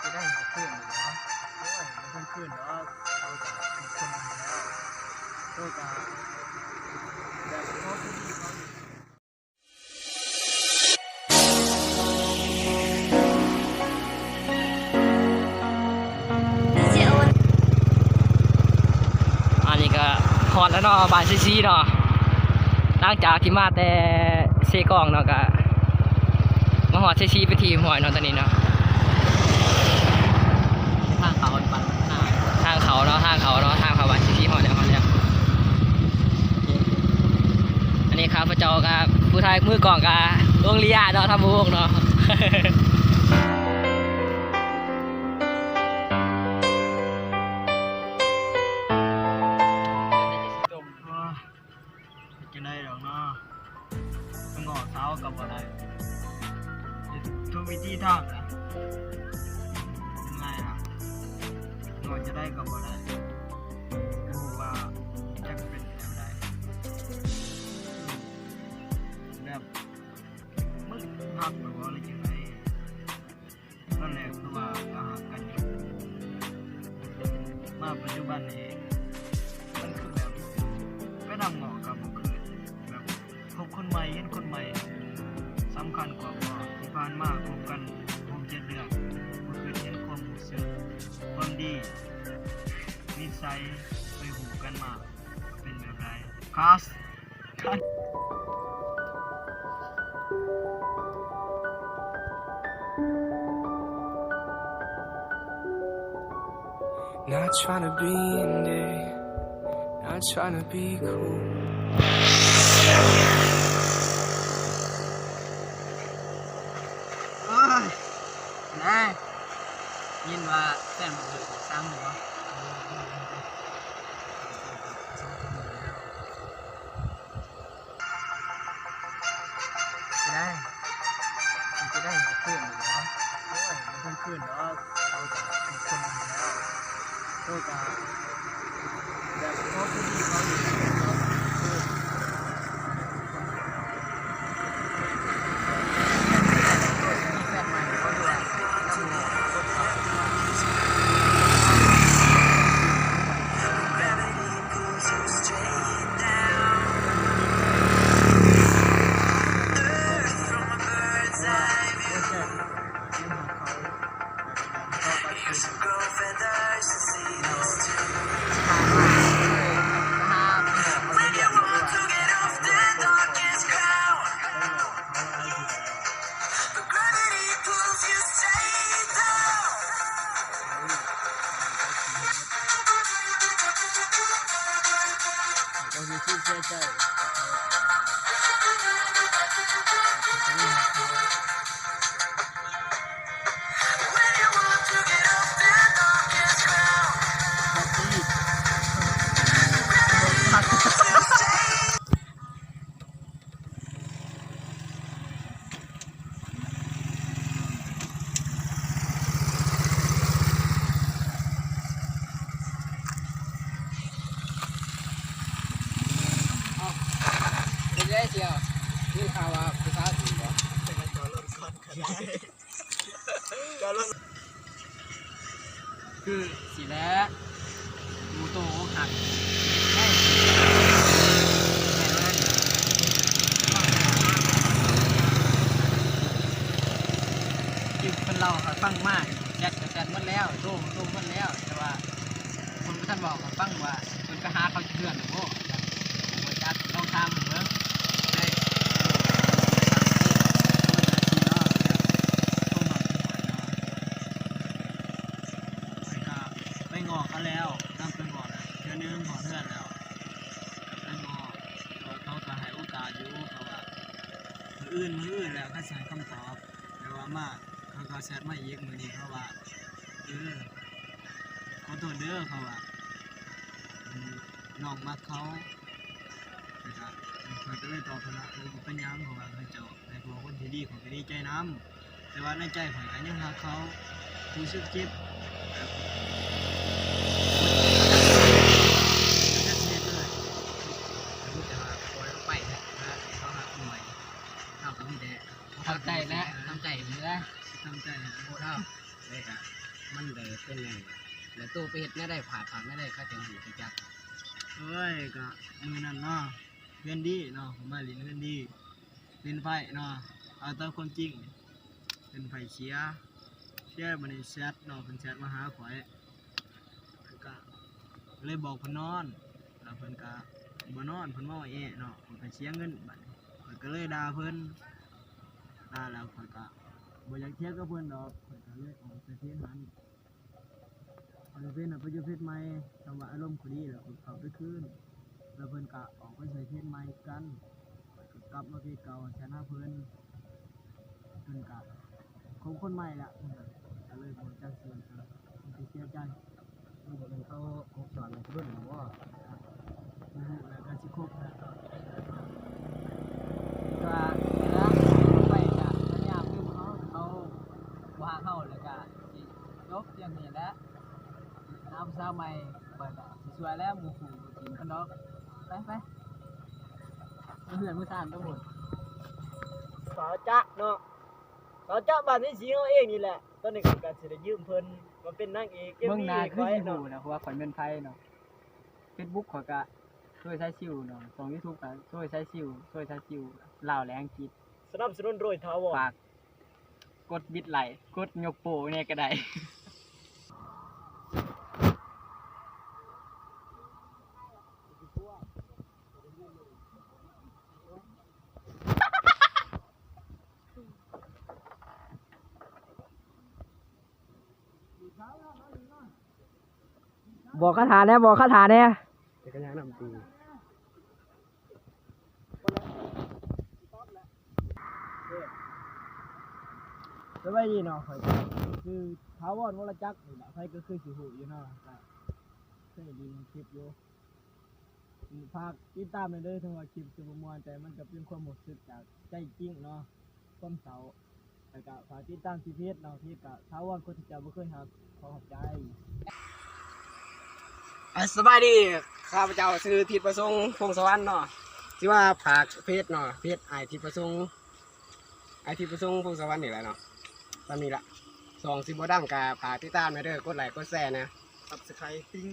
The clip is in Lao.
ຈະໄດ້ຄືນຢູ່ບໍ? ໂອ້ຍ ບໍ່ເຖິງຄືນດອກ ເຮົາກະເປັນຄົນດີແລ້ວ ໂຕກະແບບພໍຄືດີເຂົາຢູ່. ອັນນີ້ກະຮອດແລ້ວເນາະ ບ້ານເຊຊີເນາະ ຫຼັງຈາກທີ່ມາແຕ່ເຊກອງເນາະ ກະມາຮອດເຊຊີເປັນທີ່ຮຽບຮ້ອຍເນາະ ຕອນນີ້ເນາະ. ທາງເຂົ້າບ້ານນາ ທາງເຂົ້າເນາະ ທາງເຂົ້າເນາະ ທາງເຂົ້າບ້ານເຊຊີ ຮອດແລ້ວ ຮອດແລ້ວ. ອັນນີ້ຂ້າພະເຈົ້າກັບຜູ້ຖ່າຍມືກ້ອງກະວົງເລຍເນາະ ທຳວົງເນາະ. ເຮັດຈັ່ງໃດດອກເນາະ ໄປງໍ້ສາວກໍບໍ່ໄດ້ ເຮັດທຸກວິທີທາງລະ ເປັນໄງລະ ງໍ້ຈັ່ງໃດກໍບໍ່ໄດ້ ບໍ່ຮູ້ວ່າຈັກເປັນແນວໃດ ແບບ ມັນຮັກແລ້ວບໍ່ ຫຼືຈັ່ງໃດ? ຕອນແລກຄືວ່າກະຮັກກັນຢູ່ ມາປັດຈຸບັນນີ້ມັນຄືແບບໄປນຳງໍ້ກໍບໍ່ຄືນ ແບບພົບຄົນໃໝ່ເຫັນຄົນໃໝ່ສຳຄັນກວ່າບໍ່? ທີ່ຜ່ານມາຄົບກັນຫົກເຈັດເດືອນ ບໍ່ຄືນເຫັນຄວາມຮູ້ສຶກ ຄວາມດີ ນິໄສ ໄປຮູ້ກັນມາເປັນແບບໃດ? ຄັສ ຄັສ. Not tryna be in it, not tryna be cool. ໂອ້ຍ ນາຍ ຍິນວ່າແຟນບໍ່ຖືກສັ່ງບໍ່? ຊິໄດ້ ຊິໄດ້ຄືນຢູ່ບໍ? ໂອ້ຍ ບໍ່ເຖິງຄືນດອກ ເຮົາກະເປັນຄົນດີແລ້ວ ໂຕກະແບບພໍຄືດີເຂົາຢູ່ ເຂົາຄື ເປັນໄງສ່ຽວ? ໄດ້ຍິນຂ່າວວ່າຜູ້ສາວຈີນບໍ? ຄືຊິແຫຼະ ໝູ່ໂຕອົກຫັກ ທີ່ເພິ່ນເລົ່າໃຫ້ຟັງມາ ແຊັດກໍແຊັດໝົດແລ້ວ ໂທກໍໂທໝົດແລ້ວ ແຕ່ວ່າ ເພິ່ນບໍ່ທັນເວົ້າໃຫ້ຟັງວ່າເພິ່ນໄປຫາເຂົາຢູ່ເຮືອນແລ້ວບໍ່ ບໍ່ຈັກ ລອງຖາມເບິ່ງເດີ. ຂ້ອຍກະໄປງໍ້ເຂົາແລ້ວ ນຳໄປງໍ້ແລ້ວເທື່ອໜຶ່ງ ຮອດເຮືອນແລ້ວ ໄປງໍ້ ແຕ່ວ່າເຂົາກະໃຫ້ໂອກາດຢູ່ ເຂົາວ່າມື້ອື່ນ ມື້ອື່ນແລ້ວເຂົາຊິໃຫ້ຄຳຕອບ. ແຕ່ວ່າມາ ເຂົາກໍແຊັດມາອີກມື້ນີ້ ເຂົາວ່າ ເອີ ຂໍໂທດເດີ ເຂົາວ່າ ນ້ອງມັກເຂົາ ແລ້ວກໍຂ້ອຍກໍເລີຍຕອບເພິ່ນວ່າ ເອີ ບໍ່ເປັນຫຍັງ ເພາະວ່າເຂົາເຈົ້າໄດ້ພົບຄົນທີ່ດີ ຂ້ອຍກໍດີໃຈນຳ ແຕ່ວ່າໃນໃຈຂ້ອຍກໍຍັງຮັກເຂົາ ຮູ້ສຶກເຈັບແບບ ແຕ່ວ່າປ່ອຍເຂົາໄປ ເຂົາຮັກຄົນໃໝ່ ເຮົາກໍມີແຕ່ ທຳໃຈແຫຼະ ທຳໃຈເດີ ທຳໃຈ ໂອ້ ເຮົາ ແລ້ວກະ ມັນໄດ້ເປັນຫຍັງ ແລ້ວໂຕໄປເຮັດແນວໃດ ພາດພາກແນວໃດ ເຂົາຈັ່ງຮູ້ຈັກ? ໂອ້ຍ ກະມື້ນັ້ນເນາະ ເຮືອນດີເນາະ ມາຫຼິ້ນເຮືອນດີ ຫຼິ້ນໄພ້ເນາະ ເອົາຕາມຄວາມຈິງ ເປັນໄພ້ເສຍ ເສຍ ບາດນີ້ແຊັດເນາະ ເພິ່ນແຊັດມາຫາຂ້ອຍ ຂ້ອຍກະເລີຍບອກເພິ່ນນອນ ແລ້ວເພິ່ນກະບໍ່ນອນ ເພິ່ນເວົ້າແອເນາະ ຂ້ອຍກະເສຍເງິນ ບາດນີ້ຂ້ອຍກະເລີຍດ່າເພິ່ນ ດ່າແລ້ວຂ້ອຍກະບໍ່ຢາກຖຽງກັບເພິ່ນດອກ ຂ້ອຍກະເລີຍອອກຈາກເຂດຫັ້ນ. ຂ້ອຍເປັນໄປຢູ່ເຂດໃໝ່ ຈັງຫວະອາລົມຂ້ອຍດີ ແລ້ວຂ້ອຍເຂົ້າໄປຄືນ ແລ້ວເພິ່ນກະອອກໄປໃສ່ເຂດໃໝ່ຄືກັນ ຂ້ອຍກະກັບມາເຂດເກົ່າ ແຊນຫາເພິ່ນ ເພິ່ນກະຄົບຄົນໃໝ່ແລ້ວ ເພິ່ນກະເລີຍບໍ່ຈັກຊິວ່າຈັ່ງໃດ ມີແຕ່ເສຍໃຈ. ມັນບໍ່ແມ່ນເຂົາຄົບຊ້ອນກັນເບິ່ງບໍ່? ບໍ່ຮູ້ແລ້ວ ກະຊິຄົບແລ້ວ ກະວ່າໄປກະພະຍາຍາມຢູ່ ເຂົາ ເຂົາບໍ່ຮັກເຮົາ ແລ້ວກະຊິຈົບພຽງນີ້ແຫຼະ ຫາຜູ້ສາວໃໝ່ ຂ້ອຍກະຊິຊ່ວຍແລ້ວ ໝູ່ຄູ່ບໍ່ຖິ້ມກັນດອກ ໄປໆ ເຮືອນມື້ຊານຕະໂພດ ສາວຈະເນາະ ສາວຈະບ້ານໃນສີເຮົາເອງນີ້ແຫຼະ ຕອນນີ້ຂ້ອຍກະຊິໄດ້ຢືມເພິ່ນມາເປັນນາງເອກເອັມວີໃຫ້ຂ້ອຍເນາະ ເບິ່ງໜ້າຄືຊິຮູ້ແຫຼະ ເພາະວ່າຂ້ອຍແມ່ນໃຜເນາະ ເຟສບຸກຂ້ອຍກະ ໂຊຍສາຍຊິວເນາະ ຊ່ອງຢູທູບກະ ໂຊຍສາຍຊິວ ໂຊຍສາຍຊິວ ລາວ ແລະ ອັງກິດ ສະໜັບສະໜູນໂດຍຖາວອນ ຝາກກົດບິດໄລ້ ກົດຍົກໂປ້ແດ່ກະໄດ້. ບອກຄາຖາແດ່ ບອກຄາຖາແດ່ ຈັກກະຍານນຳຕີ. ສະບາຍດີເນາະ ຂ້ອຍກະຊື່ ຖາວອນ ວໍລະຈັກ ນີ້ແຫຼະ ໃຜກະຄືຊິຮູ້ຢູ່ເນາະ ກະເຄີຍເບິ່ງຄລິບຢູ່ ຝາກຕິດຕາມແດ່ເດີ ເຖິງວ່າຄລິບຊິບໍ່ມ່ວນ ແຕ່ມັນກະເປັນຄວາມຮູ້ສຶກຈາກໃຈຈິງເນາະ ຄວາມເສົ້າ ແລ້ວກະຝາກຕິດຕາມທີ່ເພຈເນາະ ເພຈກະຖາວອນຄົນທີ່ເຈົ້າບໍ່ເຄີຍຮັກ ຂໍຂອບໃຈ. ອ່າ ສະບາຍດີ ຂ້າພະເຈົ້າຊື່ທິດປະສົງ ພົງສະຫວັນເນາະ ຊິມາຝາກເພຈເນາະ ເພຈອ້າຍທິດປະສົງ ອ້າຍທິດປະສົງ ພົງສະຫວັນນີ້ແຫຼະເນາະ ສ່ຳນີ້ລະ ຊ່ອງຊິບໍ່ດັງກະຝາກຕິດຕາມແດ່ເດີ ກົດໄລ້ກົດແຊແດ່ ຊັບສະໄຄຣບ ຕິງ